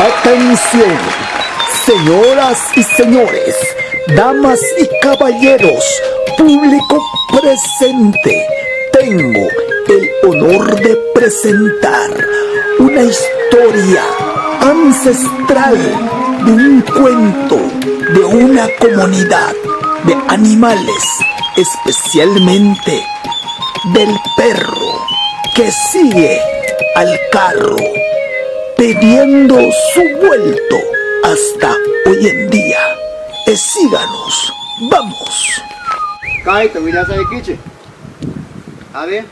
Atención, señoras y señores, damas y caballeros, público presente, tengo el honor de presentar una historia ancestral de un cuento de una comunidad de animales, especialmente del perro que sigue al carro pidiendo su vuelto hasta hoy en día. Síganos, vamos. Kayta willasaykichik. A ver,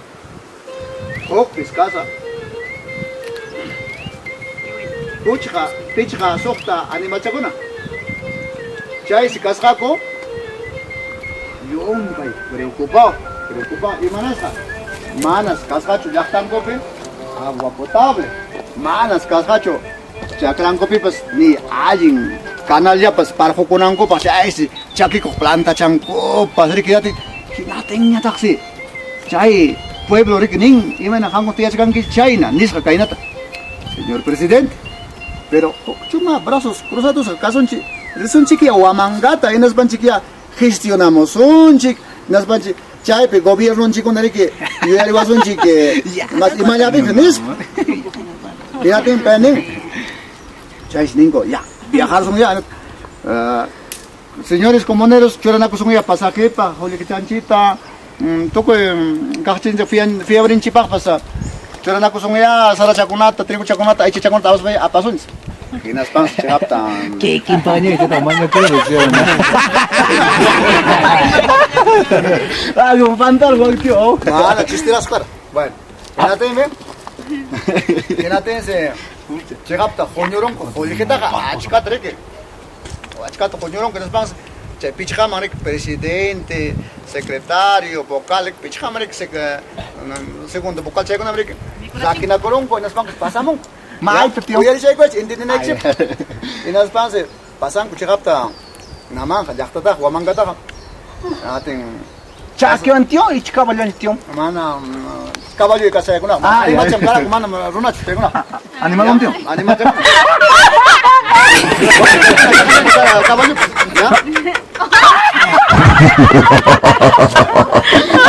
hukpis kasa. Puchqa, pichqa, suqta animalchakuna. Chaysi kasqaku llumpay preocupado, preocupado. Imanasqa? Manas kasqachu llaqtankupi agua potable. Manas kasqachu chakrankupipas ni allin canalllapas parqukunankupaq chaysi chakikuq plantachankupas riki yati hinatinñataqsi chay pueblo riki nin imayna qamkuna tiyachkanki chayna nisqa kaynata señor presidente pero hukchuma brazos cruzados kasunchik risunchikya Huamangata hinaspanchikya gestionamusunchik hinaspanchik chaypi gobiernonchikkuna riki yuyariwasunchik mas imallapipas nispa hinatin pay nin chaysi ninku ya viajarsun ya señores comuneros churanakusunya pasajepa qullqichanchikta tukuy kaqchinchik fiebrenchikpaqpas churanakusunya sarachakunata trigochakunata aychachakunata apaspa apasunchik hinaspansi cheqapta Kikinpañayta mañakuni ¿sí o no? Ah, como pantalón, tío. Mana chisterazo kara. Bueno, hinatinmi hinatinsi cheqapta huñurunku qullqitaqa achkata riki. Achkata huñurunku hinaspansi chay pichqaman riki presidente, secretario, vocal riki pichqaman riki segundo vocal chaykunam riki rakinakurunku hinaspankus pasamunku. Mayta tío. Uyarishaykuach entiendenaykichikpaq. Hinaspansi pasanku cheqapta Namanja llaqtataqa Huamangataqa atin Chakiwan tío icha caballowan tío. Mana caballo kasaykunaqa Ah, animalcham karaku manam runachu chaykunaqa. Animalwan tío. Animalcham. Caballo ya.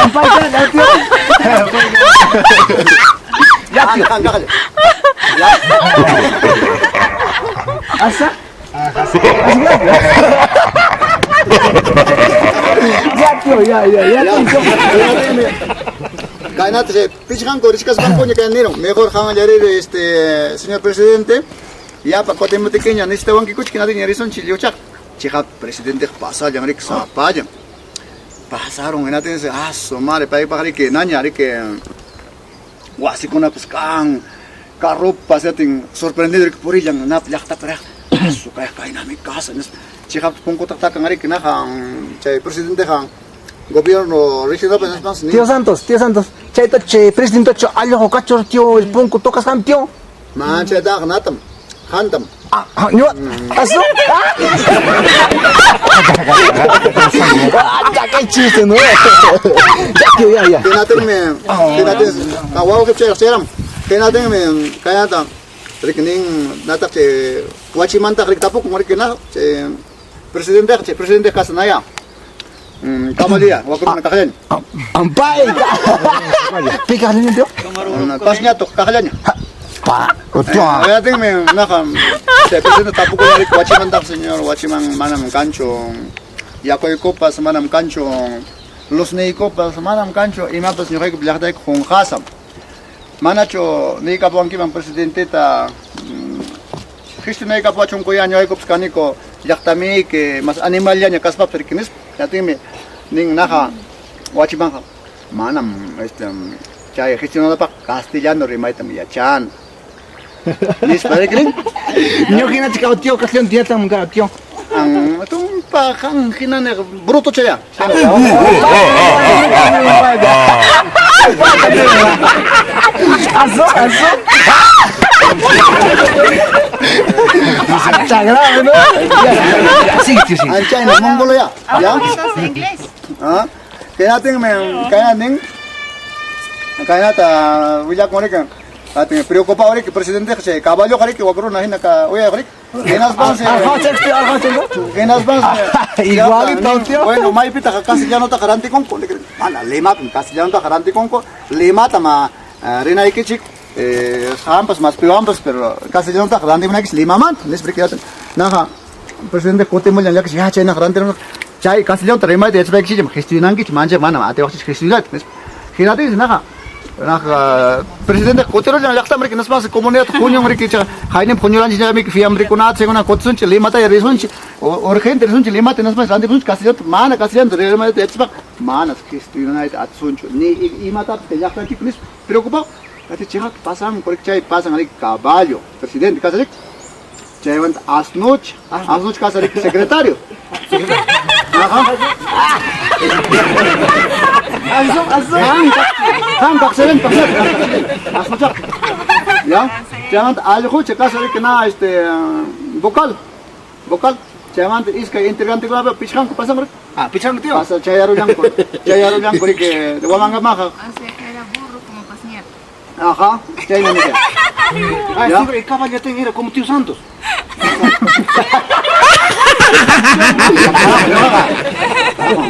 Ampay tío. Ya tío. Ya. Asa? Ya tío, ya, ya, ya. tío. Kaynata chay pichqanku richkaspankuña kay nirun mejor hanllarir este señor presidente yapa kutimutikiña necesitawankikuchik hinatinña risunchik lliwchaq chiqap presidenteqa pasallan riki sapallan pasarun hinatinsi asu madre paypaq riki naña riki wasikunapas kan carropas yatin sorprendido riki purillan nap llaqtapi riq asu kay kaynami kasa nispa chiqap punkutaq takan riki naqa chay presidenteqa gobierno regionalpas nispansi nin Tío Santos, tío Santos. Chayta che presidente allqu kachur tío, el punku tocasqan tío. Man chaytaqa natam hantam Ah, ah, ñuqa asu. Ah, ya qué chiste, ¿no? Ya tío, ya, ya. Hinatinmi hinatin wawqi chayraq chayram hinatinmi kaynata riki nin nataq chay wachimantaq riki tapukun riki na chay presidenteqa chay presidente kasanaya caballoya wakruna kaqllaña Ampay. Pi kaqllaña tío? pasñatuq kaqllaña Pa, tío. Hinatinmi naqa chay presidente tapukun riki wachimantaq señor wachiman manam kanchu yakuykupas manam kanchu luzniykupas manam kanchu imapas ñuqaykup llaqtayku qunqasam manachu niykapuwankiman presidenteta gestionaykapuwachunkuya ñuqaykupas kaniku llaqtamiyki mas animalllaña kaspapas riki nispa hinatinmi nin naqa wachimanqa manam este chay gestionanapaq castellano rimaytam yachana nispa riki nin Ñuqa hinachu kaq tío, castellano tiyatam kaq tío. tumpa qan hinani bruto chaya Asu, asu. Está grave, ¿no? Ya, ya, sigue, tío, sigue. anchayna mongolo ya ya ¿Hablas inglés? Ah, hinatinmi kayna nin kaynata willakun riki. Atin preocupado riki presidente chay caballo riki wak runa hina ka uyayuq riki. Hinaspansi hinaspansi Igualito, tío. Bueno, maypitaqa castellanotaqa rantikunku mana Limapim castellanotaqa rantikunku Limata ma rinaykichik qampas mas piwanpas pero castellanotaqa rantimunaykichik Limamanta nispa riki naqa presidente kutimullan llakisqa ya chaynaqa rantimunqa chay castellanota rimayta yachapaykichikmi gestionankichik manchayqa manam atiwaqchikchu gestionayta nispa hinatinsi naqa naqa presidente kutirullan llaqtaman riki nispansi comunidad huñun riki chay hayninpi huñuranchikñamiki fiambrekunata chaykuna kutisunchik Limataya risunchik urgente risunchik Limata nispansi rantimusunchik castellanota mana castellanota rimayta yachaspaqa manas gestionayta atisunchu ni imatapis kay llaqtanchikpi nispa preocupado cheqapta pasan porque chay pasan riki caballo presidente kasa riki Chaymanta asnuch, asnuch kasa riki secretario. Ajá. Qam kaqsarin kaqsarin. Asnuchaq. Ya. Chaymanta allqucha kasa riki na este vocal. Vocal. Chaymanta iskay integrantekunapi pichqanku pasan riki. Ah, pichqanku tío. Pasa chayarullanku. Chayarullanku riki Huamangamaqa. O sea, era burro como pasñato. Ajá, chayna nisqa. Ah, Ya. sí, pero el caballo era como tío Santos.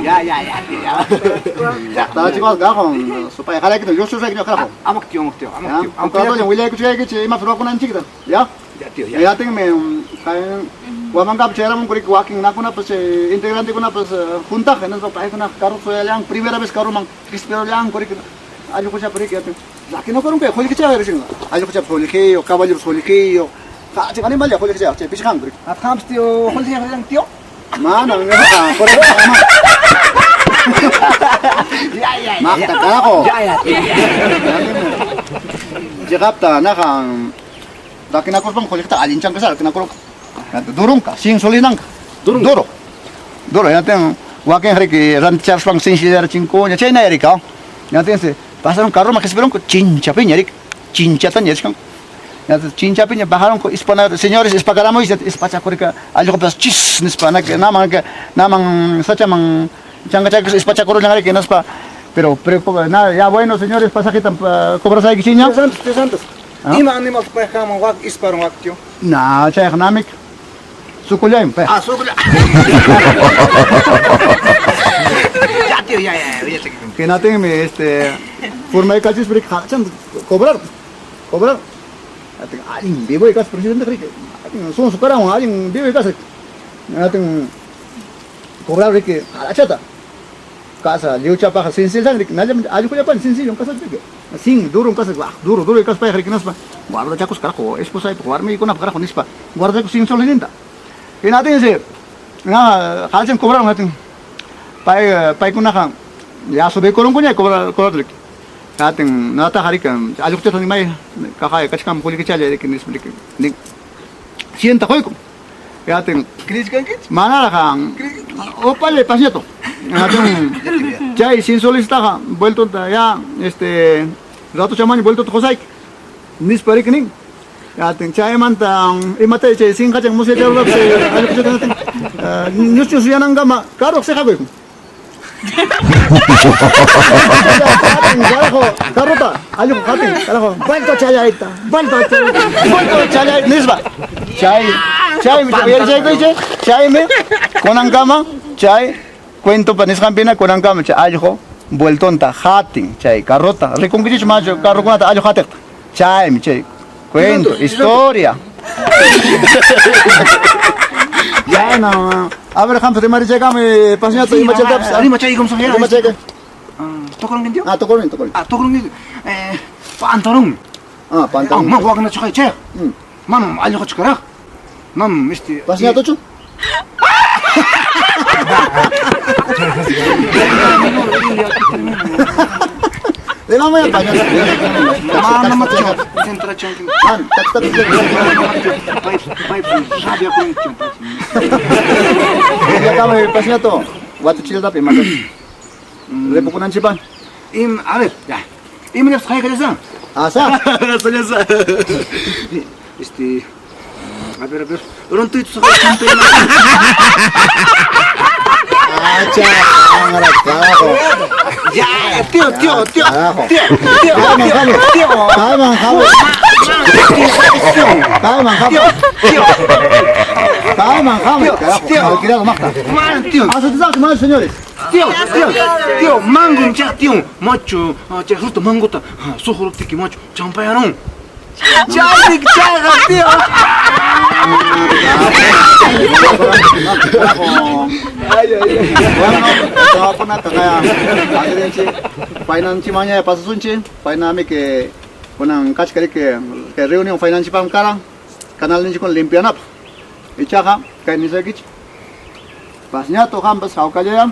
Ya, ya, ya, tío, ya. Llaqtachipas kaqun supay qaraykita lluqsusayki ñuqaraqun. Amak tío, amak tío, amak tío. Ya, contrato willaykuchkaykichik imapas ruwakunanchikta, ya? Ya, tío, ya. Yatinmi kay Huamangapi chayaramunku riki wakin nakunapas integrantekunapas juntaq hinaspa paykunaqa carro suyallanku primera vez carroman qispirullanku riki allquchapi riki yatin rakinakurunku qullqichayqa riki allquchapi qullqiyuq caballopas qullqiyuq qachik animallla qullqichayqa chay pichqanku riki. Qampas tío, qullqiyuq tío? Mana ñuqaqa Ya, ya, ya. Maqta carajo. Ya, ya, tío. Chiqapta naqa rakinakuspan qullqita allinchanka rakinakurunka. Durunka, sin solinanka. Duro. Duro, yatin wakin riki ranticharuspan sinchillarachinkuña chayna riki. Yatinsi pasaron carroman qispirunku chinchapiña riki. Chinchataña richkanku. Chinchapiña bajarunku ispana señores ispakaramuychik ispachakurika allqupas chis nispa naman naman sachaman chankachakus ispachakurullan riki hinaspa pero pero nada ya bueno señores pasajita cobrasaykichikña. Tío Santos, tío Santos. Ah? Ima animal payqaman wak isparun wak tío? Na chayqa namik sukullaymi pay. Ah, sukulla. Ya, tío, ya, ya, ya. Hinatinmi este formaykachispa riki qhachan cobrar cobrar. Allin vivoy kasqa presidente riki allin sonso karawan allin vivoy kasqa. Hinatin cobrar riki qalachata. Casa lliwchapaqqa sencillan riki nallam allqullapani sencillo kasqa riki. Sin duro kasqa waq duro duro kaspa payqa riki nispa guardachakusqa carajo esposaypaq warmiykunapaq carajo nispa guardachakus sin solninta. Hinatinsi na qalachan cobraron hinatin pay paykunaqa ya subikurunkuña cobrar cobrar riki. Hatin nataqa riki allquchata nimay kaqay kachkan qullqichalla riki nispa riki nin cienta quykum. Hatin Crees manaraq upallay pasñato. Hatin chay cien solistaqa vueltonta ya este ratochamaña vueltota qusayki nispa riki nin. Hatin chaymanta imatay chay sinqachan musyacharurapis allquchata hatin ñuschusuyanankama carro siqakuykum. Hatin carajo carrota allqu hatin carajo vuelto chayayta vuelto chayayta vuelto chayayta nispa chay chaymi uyarichaykuchik chaymi kunankama chay cuentopa nisqanpina kunankama chay allqu vueltonta hatin chay carrota rikunkichikchu manachu carrokunata allqu hatiqta chaymi chay cuento historia. Ya no. A ver, qampas rimarichaykami pasñato imachatapas. Rimachaykum señora. Rimachayka. Tokurun tío? Ah, tokurun, tokurun. Ah, tokurun. Pantalón. Ah, pantalón. Ah, man wakna chaqay chay. Manam allquchu karaq. Nam este Pasñatochu? Rimamaya pañato. Mana macho. Centrachanki. Man, tak tak. Pay pay rabia kun tío. Ya kami pasñato. Watuchiltapi imata. Ripukunanchikpa. Im a ver, ya. Im nefs haykalsan. Asa. Asa. Este a ver, a ver. Runtuyta suqay chantay. Pacha, cámara, carajo. Ya, tío, tío, tío, Carajo. tío, tío, Calma, tío, tío, calma, calma. Calma, calma. tío, Calma, calma, Tío, carajo. tío. Malcriado, majta. man, tío, Ah, su más, señores. tío, tío, tío, mango, ya, tío, macho, ah, ya, justo mangota, ah, sujuruptiki, macho, champayarón. Chaynik, chayqa, tío. Bueno, tawakunata kaya asirinchi painanchi mañana pasasunchi painami que kunan kachkari que que reunión painanchi pam karan canal ninchi con limpianap ichaqa kay nisaykichik pasñato hampas hawkallaya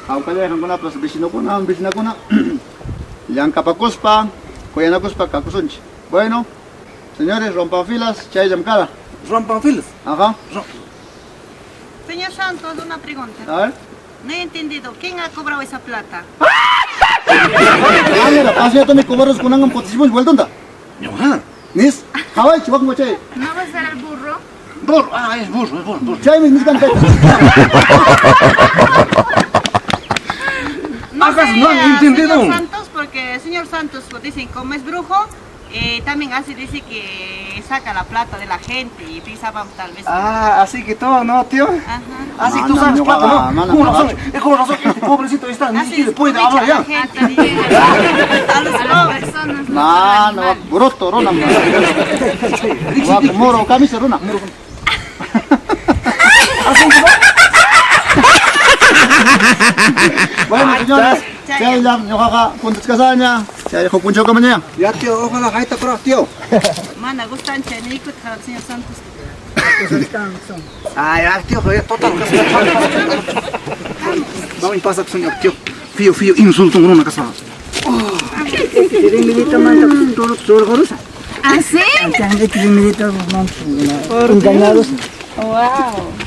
hawkallaya hankunapas vecinokuna vecinakuna llankapakuspa kuyanakuspa kakusunchik. Bueno, señores, rompan filas, chayllam kara. Rompan filas. Ajá. Señor Santos, una pregunta. A ver. No he entendido. ¿Quién ha cobrado esa plata? Ah, mira, pasñato mi cobarros kunangan potisimun vueltunda. Ñuqa. Nis, hawai chiwak chay. ¿No va a ser el burro? Burro, ah, es burro, es burro, burro. Chaymi niskan kayta. No ¿Acaso sé, no han ah, entendido? Señor Santos, porque señor Santos, pues, dicen, como es brujo, también así dice que saca la plata de la gente y pensaban tal vez. Ah, así que todo, ¿no, tío? Ajá. Así que tú Mana, sabes no, plata, ¿no? mana, Con mana. razón, es con razón, este pobrecito está, ni Así siquiera puede aprovecha hablar a la ya. gente. A los pobres. No, no, bruto, runa. Wak moro camisa runa. Bueno, señores, chayllam ñuqaqa puntachkasaña, chay huk punchawka mañana. Ya, tío, ojalá hayta kuraq, tío. Mana, gustan chanico, señor Santos. Ah, ya, tío, ya, total. Vamos, pasa, señor, tío. Fío, fío, insulto runa casa. ¿Ah, sí? Engañados. Wow.